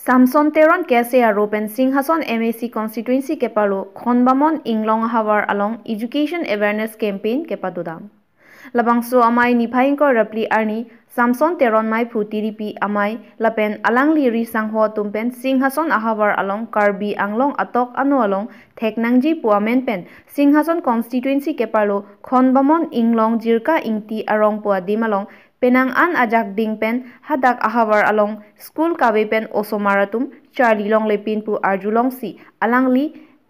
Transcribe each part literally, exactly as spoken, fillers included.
Samson Teron K S A aro pen Singhason M A C constituency kepalo Khonbamon Inglong ahavar along education awareness campaign kepadodam. Labangso amei niphai ingkoi ra phli arni Samson Teron Meiphu Tiripi amei lapen alangli ri sangho atum pen Singhason ahavar along Karbi Anglong atok ano along thek nangji pu amen pen Singhason constituency kepalo Khonbamon Inglong Jirka Ingti arong pu adim along penang an ajak ding pen hadak ahavar along school kave pen osomar atum charli longle pin pu arjulongsi alangli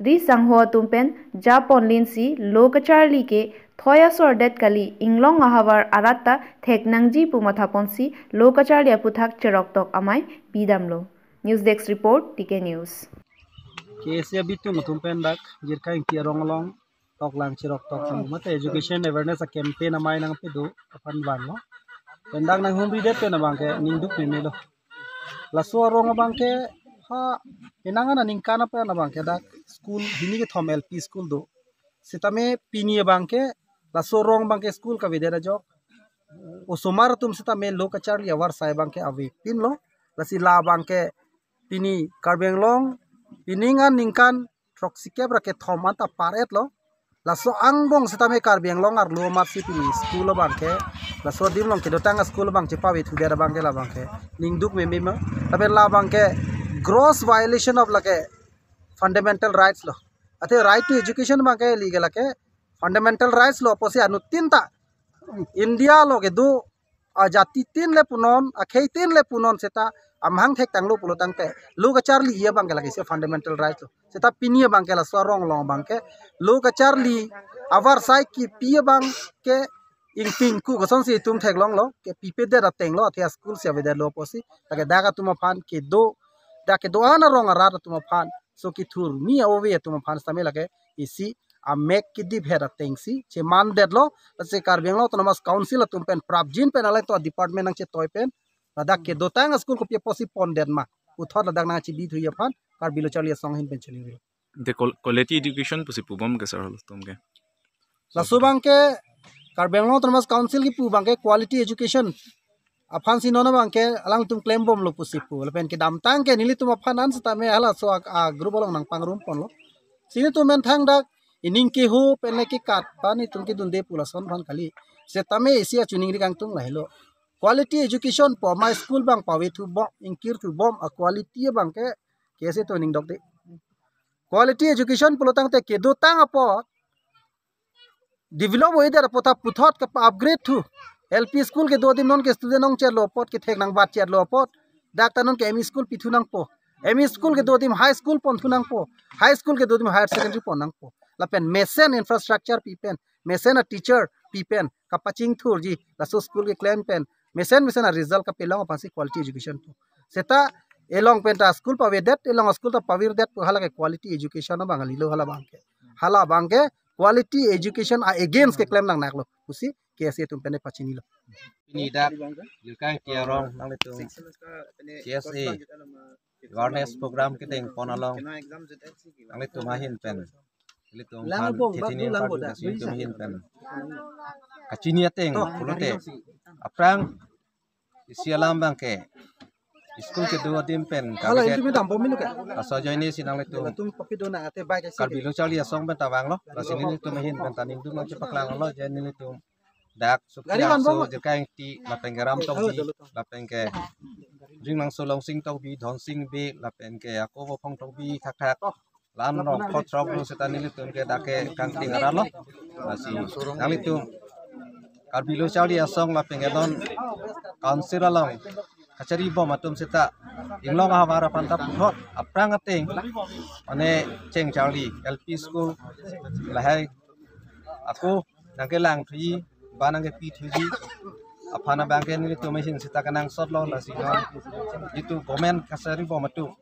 ri sangho atum pen japon linsi lo kacharli ke thoi asor det kali, Inglong ahavar arat ta thek nangji pu mathaponsi lo kacharli aphuthak cheroktok amei pidamlo. News Desk Report, T K News. K S A abitung atum pen dak Jirka Ingti arong along toklang cheroktok atum mate education awareness a campaign amei nangpado aphan vanlo. Pen dak nanghumri det pen abangke ningduk memelo. Laso arong abangke ha penang an aningkan apen abangke dak school hini kethom L P school do. Sitame pini abangke laso arong abangke school kavedet ajok osomar atum sitame lo kacharli avarsai abangke avepinlo. Lasi la abangke pini Karbi Anglong pining an ningkan throksikep ra kethom anta par-etlo. Laso angbong sitame Karbi Anglong arlo amatsi pini school abangke, laso adim along kedotang a-school abang chepavethudet abangke labangke ningduk mememe. Lapen labangke gross violation of lake fundamental rights lo. Athe right to education abangke legal lake fundamental rights lo pusi anuttin ta India lo kedo ajati tin le punon, akhei tin le punon seta amahang thektanglo pulo tangte lo kacharli abangke lake isi fundamental rights lo. Seta pini abangke laso arong along abangke lo kacharli avarsai kipi abangke ingtingku kosonsi itum theklonglo, kepipedet atenglo, athe a-school si avedetlo pusi. Lake dak atum aphan kedo, dak kedo-an arong arat atum aphan, so kethurmi a-ove atum aphan sitame lake isi amek kediphet atengsi chemandetlo. Lasi Karbi Anglong Autonomous Council atum pen prapjin pen alangtum department nangchetoi pen ladak kedotang a-school kopi apotsi pondet ma puthot ladak nangchibithui aphan Karbi Lo Charli Asong ahin pen chiningri. The qual-, quality education pusi pubom ke sir, atum ke. Laso abangke Karbi Anglong Autonomous Council kipu abangke quality education aphansi non abangke alangtum klembomlo pusi pu. Lapen kedamtang ke nelitum aphan an sitame halaso a, a-group along nangpangrumponlo. Lasi nelitum men thangdak ining keho pen le kekat pen itum kedunde pu lason aphan kali. Sitame isi achiningri kangtung lahelo. Quality education pu amei school abang pavethu bom, ingkirthu bom a-quality abangke K S A atum ningdok de. Quality education pulo tangte kedotang apot develop oidet apot ta puthot kapa-upgrade thu. L P school kedo adim non ke student ongchetlo apot, kethek nangbatchetlo apot, dak ta non ke M E school pithu nangpo. M E school kedo adim high school ponthu nangpo. High school kedo adim higher secondary pon nangpo. Lapen mesen infrastructure pi pen, mesen a-teacher pi pen kapachingthurji laso school keklem pen mesen mesen a-result kapelong aphansi quality education pu. Seta elong pen ta school pavedet, elong school ta pavirdet pu halake quality education abang kalilo hala abangke. Hala abangke quality education a-against keklem nangnaklo pusi K S A atum pen pachinilo. Pini dak Jirka Ingti arong nanglitum K S A awareness program kedengpon along nanglitum ahin pen, ilitum aphan thethini padu kachini atum ahin pen kachini ateng pulote aphrang isi alam abangke school kedo adim pen kavedet. Laso ajoinesi nanglitum Karbi Lo Charli Asong pen ta vanglo, lasi nelitum ahin pen ta ningduk nangchepaklanglo, je nelitum dak Supriya Angso, Jirka Ingti, lapen ke Ram Tokbi, lapen ke Ringlangso Longsing Tokbi, Dhonsing Bey, lapen ke ako Vophong Tokbi thakthak, la-an rong phot throk ru seta nelitum ke dak ke kangting arat lo. Lasi nanglitum Karbi Lo Charli Asong lapen ke non council along kacharibom atum seta Inglong ahavar aphan ta puthot aphrang ateng mane cheng charli L P school lahai ako nangkelangthuji ba nangkepithuji aphan abangke nelitum ahin seta kenangsotlo. Lasi non itum government kacharibom atum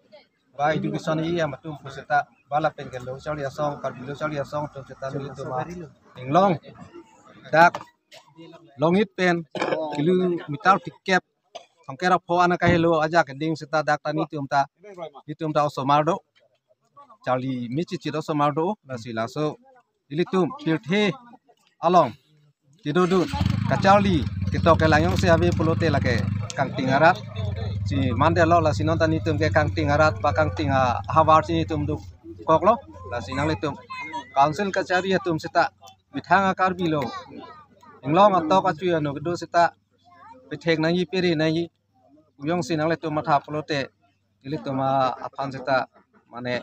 ba education area atum pu seta ba lapen ke Lo Charli Asong, Karbi Lo Charli Asong atum seta nelitum a Inglong dak Longit pen kilometer phlikep thomkep ra pho ana kahelo ajak keding seta dak ta nelitum ta, nelitum ta osomar do, charli me chichit osomar do. Lasi laso ilitum pirthe along kedodun kacharli ketok kelang jongsi ave pulote lake kangting arat. si mandetlo, lasi non ta netum ke kangting arat ba kangting ahavar si netum dukoklo. Lasi nanglitum council kachari atum seta methang a-Karbi lo, inglong atok achu anu kedo seta pethek nangji, pere nangji, kujongsi nanglitum matha pulote, ilitum aphan seta mane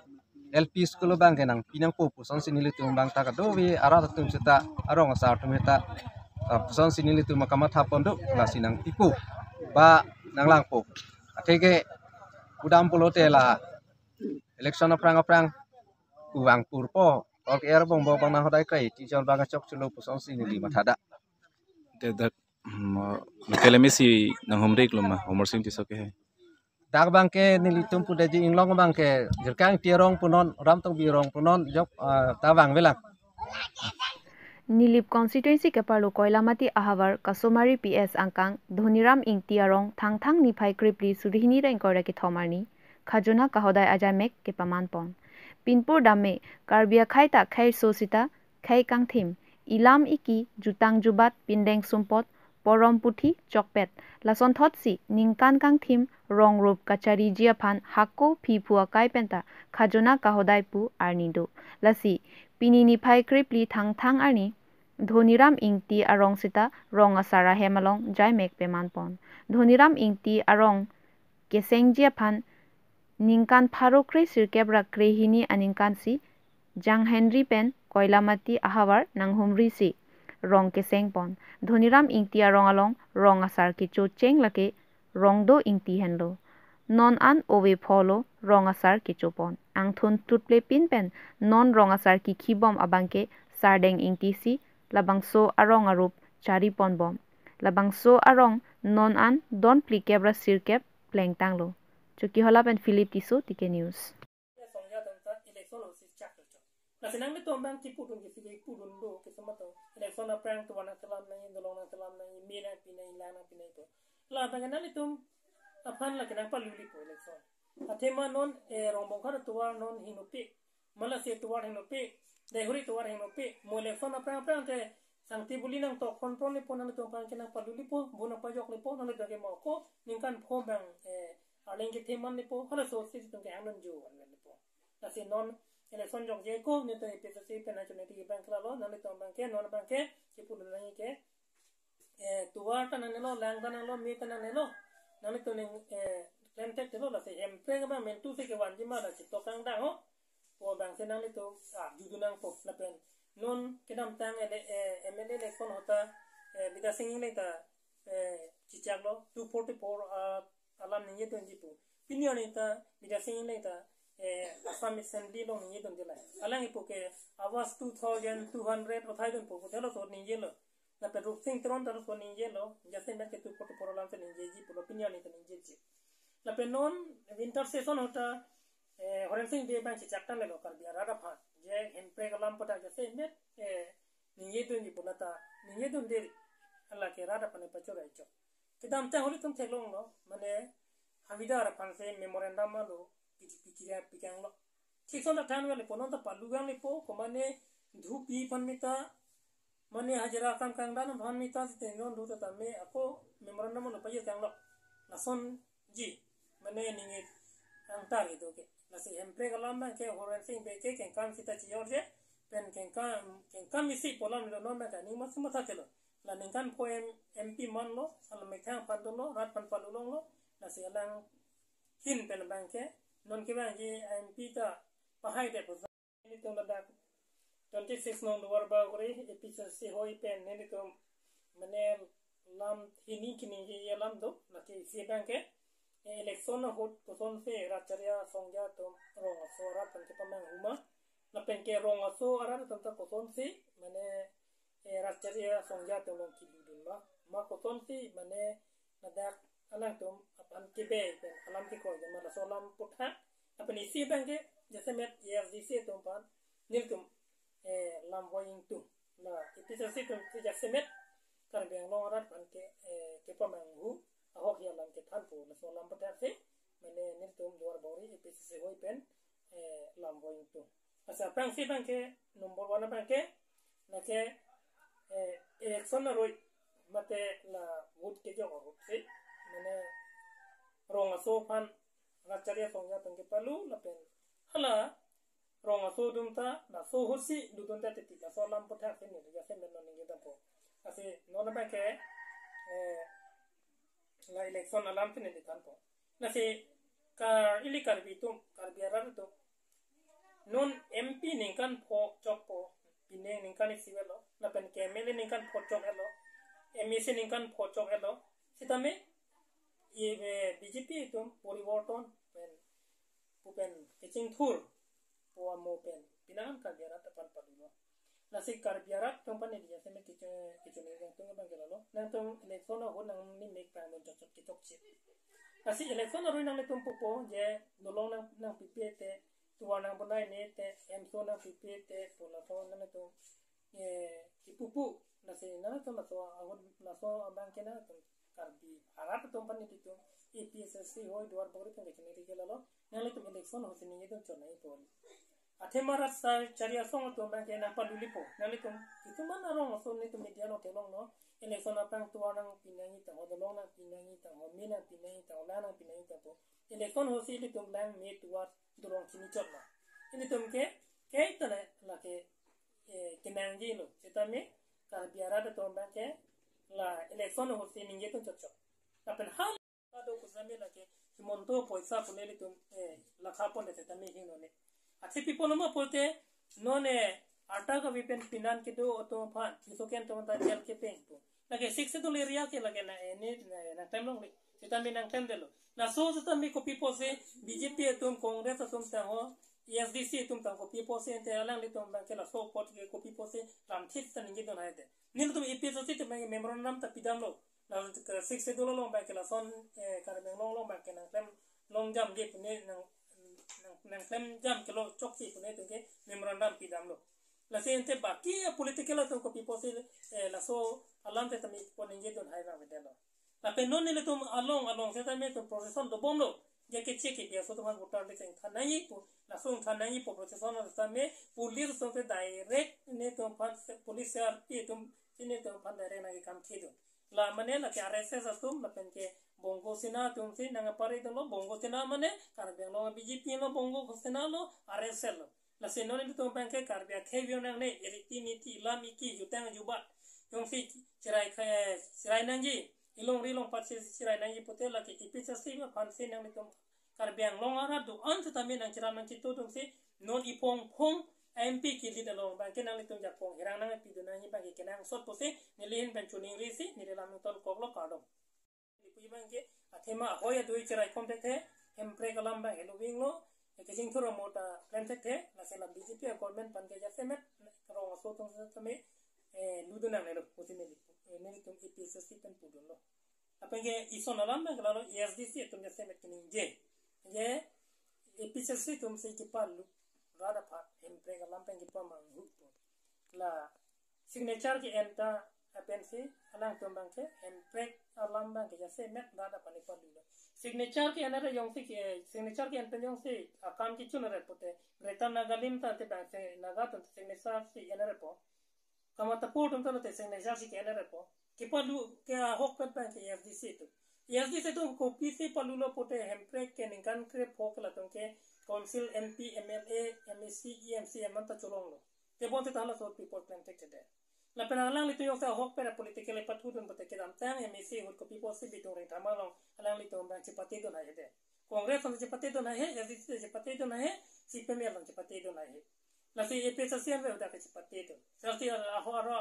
L P school abang ke nangpi nangpo pusonsi nelitum abang ta kadokave arat atum seta, arong asar atum seta, ah, pusonsi nelitum kamatha pon do, lasi nangpipo ba nanglangpo. Atheke kudam pulote la election aphrang aphrang kevang purpo, ok er bongbong abang nanghodai krai, tijol abang kachok chulo pusonsi neli mathada. Te dak, hmm, Local M A C nanghumri-iklo ma, Amarsing Tisso ke he. Dak abang ke nelitum pudetji, inglong abang ke Jirka Ingti arong pu non, Ram Tokbi arong pu non, jok, ah, ta vangvelang. Nilip constituency keparlo Koilamati ahavar Kasomari P S angkang Dhoniram Ingti arong Thangthang niphai krephli suri hini ra ingkoi ra kethom arni khajona kahodai ajaimek kepaman pon. Pinpur damme Karbi akhei ta kheiso seta khei kangthim, ilam iki, jutang jubat, pindeng sumpot, porom puthi chokpet, lasonthotsi ningkan kangthim rong rup kachariji aphan hako phiphu akai penta khajona kahodai pu arni do. Lasi pini niphai krephli Thangthang arni Dhoniram Ingti arong seta rong asar ahem along jaimek peman pon. Dhoniram Ingti arong kesengji aphan ningkan pharo kre sirkep ra kre hini aningkansi Janghenri pen Koilamati ahavar nanghumrisi rong keseng pon. Dhoniram Ingti arong along rong asar kecho cheng lake Rongdo Ingti henlo. Non an ove pholo rong asar kecho pon. Angthun tutplepin pen non rong asar kikhi bom abang ke Sardeng Ingti si labangso arong arup chari pon bom. Labangso arong non an don phlikep ra sirkep plengtanglo. Chokihola pen Philip Tisso, T K News. Songja tong ta election lo si chak lo chok. Lasi nanglitum abang kipudun kisi kipudun do kisama to. Election aphrang tovar nangkelam nangji, dolong nangkelam nangji, me nangpi nangji, lang nangpi nangji pu. La abang nanglitum aphan lake nangpaluli po election. Athema non, eh, Rongbongkar tovar non hingnopi. Malasi tovar hingnopi, Deihori tovar hingnopi, mo election aphrang aphrang te sangti buli nangtok phon phon le po, nanglitum abang ke nangpaluli po, bu nangpajok le po, nanglitum ke mo ko ningkan pho abang, eh, arleng kethe man le po, halaso si itum ke hangnon jo an le po. Lasi non election jokje ko, netum A P H L C pen hachoneti abang ke lalo, nanglitum abang ke, non abang ke, kipudun nangji ke, eh, tovar ta nangnelo, lang ta nangnelo, me ta nangnelo. Nanglitum ning, eh, klemthekthe lo, lasi Hemprek abang mentu si kevanji ma, lasi tok kangdang ho. Po abang si nanglitum, ah, jutdun nangpo, lapen non kedamtang ele, eh, M L A election ahut ta, eh, Bidya Sing Engleng ta, eh, chechaklo, two forty-four, ah, alam ningjedunji pu. Pini arni ta Bidya Sing Engleng ta, eh, Assam Assembly along ningjedunde lai. Alang ipu ke Awas two thousand two hundred othai dunpo pu thelo so ningjelo. Lapen Rupsing Teron ta so ningjelo. Jasemet ke two forty-four alam si ningjeji pulo, pini arni ta ningjeji. Lapen non winter session ahut ta, eh, Horen Sing Bey abang chechak tanglo Karbi arat aphan. Je Hemprek alam pada jasemet, eh, ningjedunji pu, lata ningjedunde, lake rat aphan pachorai chok. Kedamtang holitum theklonglo, mane Havidar aphan si memorandum alo, P D P kiri pikanglo. Thik son ta than vale po, non ta palu gang le po, ko mane dhupi aphan mita, mane hajira kam kangdam aphan mita, si tenjon dhu ta tame, ako memorandum alo pajir kanglo. Lasonji, mane ningit angtar gitu ke. Lasi Hemprek alam abang ke Horen Sing Bey ke kengkam sita chiyor je, pen kengkam, kengkam isi pu alam lo non abang ke ning mas matha thelo. La ningkan pho M, M P manlo, alam methang aphan dolo, rat aphan palulonglo, lasi alang hin pen abang ke, non kevangji M P ta pahai de pu. Nelitum ladak twenty-six nong Duarbagori A P H L C hoi pen nelitum mane lam hini kini ye lam do, lake isi abang ke, eh, election ahut kosonsi rat chari asongja atum rong aso arat aphan kepamanghu ma, lapen ke rong aso arat atum ta kosonsi mane, eh, rat chari asongja atum along kelidun ma, ma kosonsi mane ladak alangtum aphan kebe pen alam kekroi ma, laso alam puthak. Lapen isi abang ke jasemet A S D C atum aphan nelitum, eh, lam voi ingtung. La A P H L C atum si jasemet Karbi Anglong arat aphan ke, eh, kepamanghu ahok hi alam kethanpo, laso alam puthak si mane nelitum Duarbagori A P H L C hoi pen, eh, lam voi ingtung. Asa aphrangsi abang ke number one abang ke, lake, eh, election aroi mate la vote kejok aroi si, mane rong aso aphan Rat Chari Asong atum kepalu lapen hala rong aso atum ta laso ahutsi lutdun ta titi laso alam aphuthak si neli jasemet non ningje dampo. Lasi non abang ke, eh, la election alam si neli thanpo. Lasi kar ili Karbi atum, Karbi arat atum non M P ningkan pho chokpo, pining ningkan isi avelo, lapen ke M L A ningkan pho chok avelo, M A C ningkan pho chok avelo. Sitame, i, eh, B J P atum poriborton pen, pu pen kachingthur pu amo pen pinang Karbi arat aphan palulo. Lasi Karbi arat atum aphan neli jasemet kecho-, kechoningri tung abang ke lalo. Nangtum election ahut nangli mek pangdun chotchot kechokche. Lasi election arui nanglitum pupo je dolong nang, nangpipe te, tovar nangbonai ne te, emso nangpipe te, pu laso nanglitum, eh, kipupu. Lasi nanglitum laso ahut laso abang ke nangtum Karbi arat atum aphan nelitum A P H L C hoi Duarbagori pen kechoningri ke lalo. Nanglitum election ahutsi ningje dun chot nangjipo. Athema Rat Chari Asong atum abang ke nangpalulipo. Nanglitum itum man arong aso nelitum media along kelonglo. Election aphrang tovar nangpi nangji tangho, dolong nangpi nangji tangho, me nangpi nangji tangho, lang nangpi nangji tangho. Election ahutsi ilitum lang me tovar dolong chini chotlo. Ilitum ke, ke tane lake, eh, kenangjilo. Sitame Karbi arat atum abang ke la election ahutsi ningje dun chotchot. Lapen hal ado kusami lake Himanta poisa pule ilitum, eh, lakha pondet tame hing none. Athe pi pulo ma pulote non, eh, arta kave pen pinan kedo atum aphan, piso ken atum ta jail kepeng pu. Lake Sixth Schedule area ke lake na, eh, ne, na, nangklem longle. Sitame nangklemdetlo. Laso sitame kopi pusi B J P atum, Congress atum tangho, A S D C atum tang kopi pusi ante alanglitum abang ke laso apot ke kopi pusi lamthip ta ningje dun hai te. Nelitum A P H L C atum abang memorandum ta pidamlo. Laso ke Sixth Schedule along abang ke lason, eh, Karbi Anglong along abang ke nangklem longjamji pune nang, nang, nangklem jam kelo chokche pune atum ke memorandum pidamlo. Lasi ante baki a political atum kopi pusi, eh, laso alam te tame pon ningje dun hai abang vedetlo. Lapen non nelitum along along sitame itum procession dobomlo. Je keche kebi aso atum aphan voter list ingthan nangji pu, laso ingthan nangji pu procession sitame police atum te direct nelitum aphan, police C R P atum si nelitum aphan direct nangkekam thidun. La mane lake R S S atum lapen ke Bongo Sena atum si nangparidunlo. Bongo Sena mane Karbi Anglong B J P lo, Bongo Sena lo, R S S lo. Lasi non nelitum abang ke Karbi akhei view nangne, riti niti, lam iki, jutang jubat jongsi chirai khe, chirai nangji, ilongri longpat si chirai nangji pute lake A P H L C aphan si nanglitum Karbi Anglong arat do-an sitame nangchiram nangchito atum si non iphong phong M P ke lead along abang ke nanglitum jakong hirang nangpidun nangji abang ke kenangsot pusi neli ahin pen choningri si neli lam nangtonkoklo, kardom. Ipu abang ke athema ahoi adui chiraikom thekthe, hemprek alam abang helo vinglo, kachingthur amo ta klem thekthe, lasi la B J P a government aphan ke jasemet rong aso atum sitame, eh, lutdun nangnelo, pusi neli, eh, nelitum A P H L C pen pudunlo. Lapen ke ison alam abang ke lalo A S D C atum jasemet keningje. Je A P H L C atum si kepalu rat aphan hemprek alam pen kepamanghu pu. La signature ke-en ta pensi alangtum abang ke hemprek alam abang ke jasemet rat aphan kepalulo. Signature ke-en rat jongsi ke, signature ke-en pen jongsi akam kechun rat pute Greater Nagalim ta te abang si Naga atum signature si en rat po. Kamatapur atum ta lote signature si ke-en rat po. Kepalu ke ahokpet abang ke A S D C atum. A S D C atum kopisi palulo pute hemprek ke ningkan krepho ke latum ke council, M P, M L A, M A C, E M, C E M anta cholonglo. Tebonta hala sot people plan thekthedet. Lapen alanglitum jongsi ahokpet a political pathudun pute kedamtang M A C ahut kopi pusi Bidung Rengthama along alanglitum abang chepatedun haihedet. Congress along chepatedun haihe, A S D C chepatedun haihe, C P M along chepatedun haihe. Lasi A P H L C anve hadak chepatedun. Lasi aho aro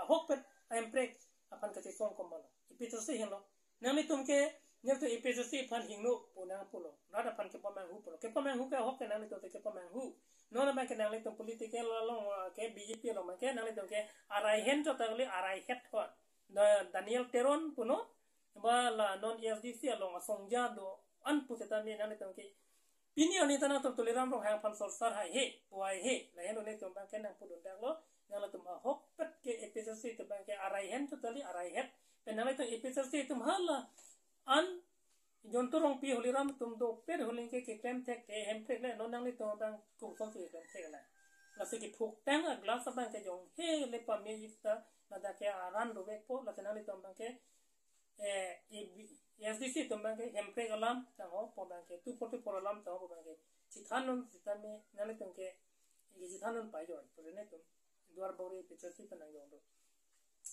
ahokpet a hemprek aphan kachesong komatlo. A P H L C henlo. Nanglitum ke, nelitum A P H L C aphan hingno pu nangpulo. Rat aphan kepamanghu pulo. Kepamanghu ke ahok ke nanglitum te kepamanghu. Non abang ke nanglitum political along, ah, ke B J P along abang ke nanglitum ke arai hen chot ta kali, arai het hot. Da-, Daniel Teron puno, ba la non A S D C along asongja do-an pu setame nanglitum ke pini arni ta nangtum Tuliram Ronghang aphan sorsar haihe, pu haihe, lahenlo nelitum abang ke nangpudundaklo, nanglitum ahokpet ke A P H L C atum abang ke arai hen chot ta kali, arai het, pen nanglitum A P H L C atum hala an Jontu Rongpi Holiram atum dopet holing ke keklem thekthe hemprek le, non nanglitum abang kungsong si keklem thek la. Lasi kephuktang a glass abang ke jong hele pame ista, ladak ke aran dovekpo, lasi nanglitum abang ke, eh, A B, ASDC atum abangke Hemprek alam tangho pu abangke, two forty-four alam tangho pu abangke, chethan non sitame nanglitum ke, chethan non pajoi pu netum Duarbagori APHLC pen nangjong do.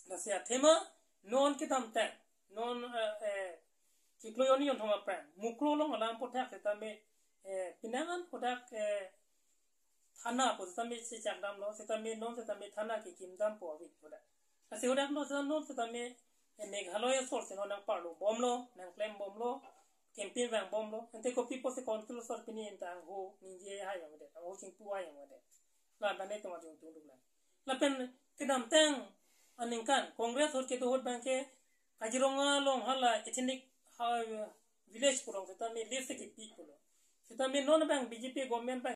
Lasi athema non kedamtang, non, eh, eh, chiklo hini jonthom aphrang Mukroh along alam aphuthak sitame, eh, penang an hadak, eh, thana pu sitame chechak damlo, sitame non sitame thana kekim dampo avi hadak. Lasi hadak non sitame non sitame, eh, Meghalaya asor si non nangparlo bomlo, nangklem bomlo, campaign vang bomlo. Ante kopi pusi Council asor pini anta angho ningje hai yang de, angho chingpu hai yang de. La bane tong ajung tung dum la. Lapen kedamtang aningkan Congress ahut kedo ahut abangke Kaziranga along hala ethnic, ha, village pu along sitame list kepi pulo. Sitame non abang BJP government abang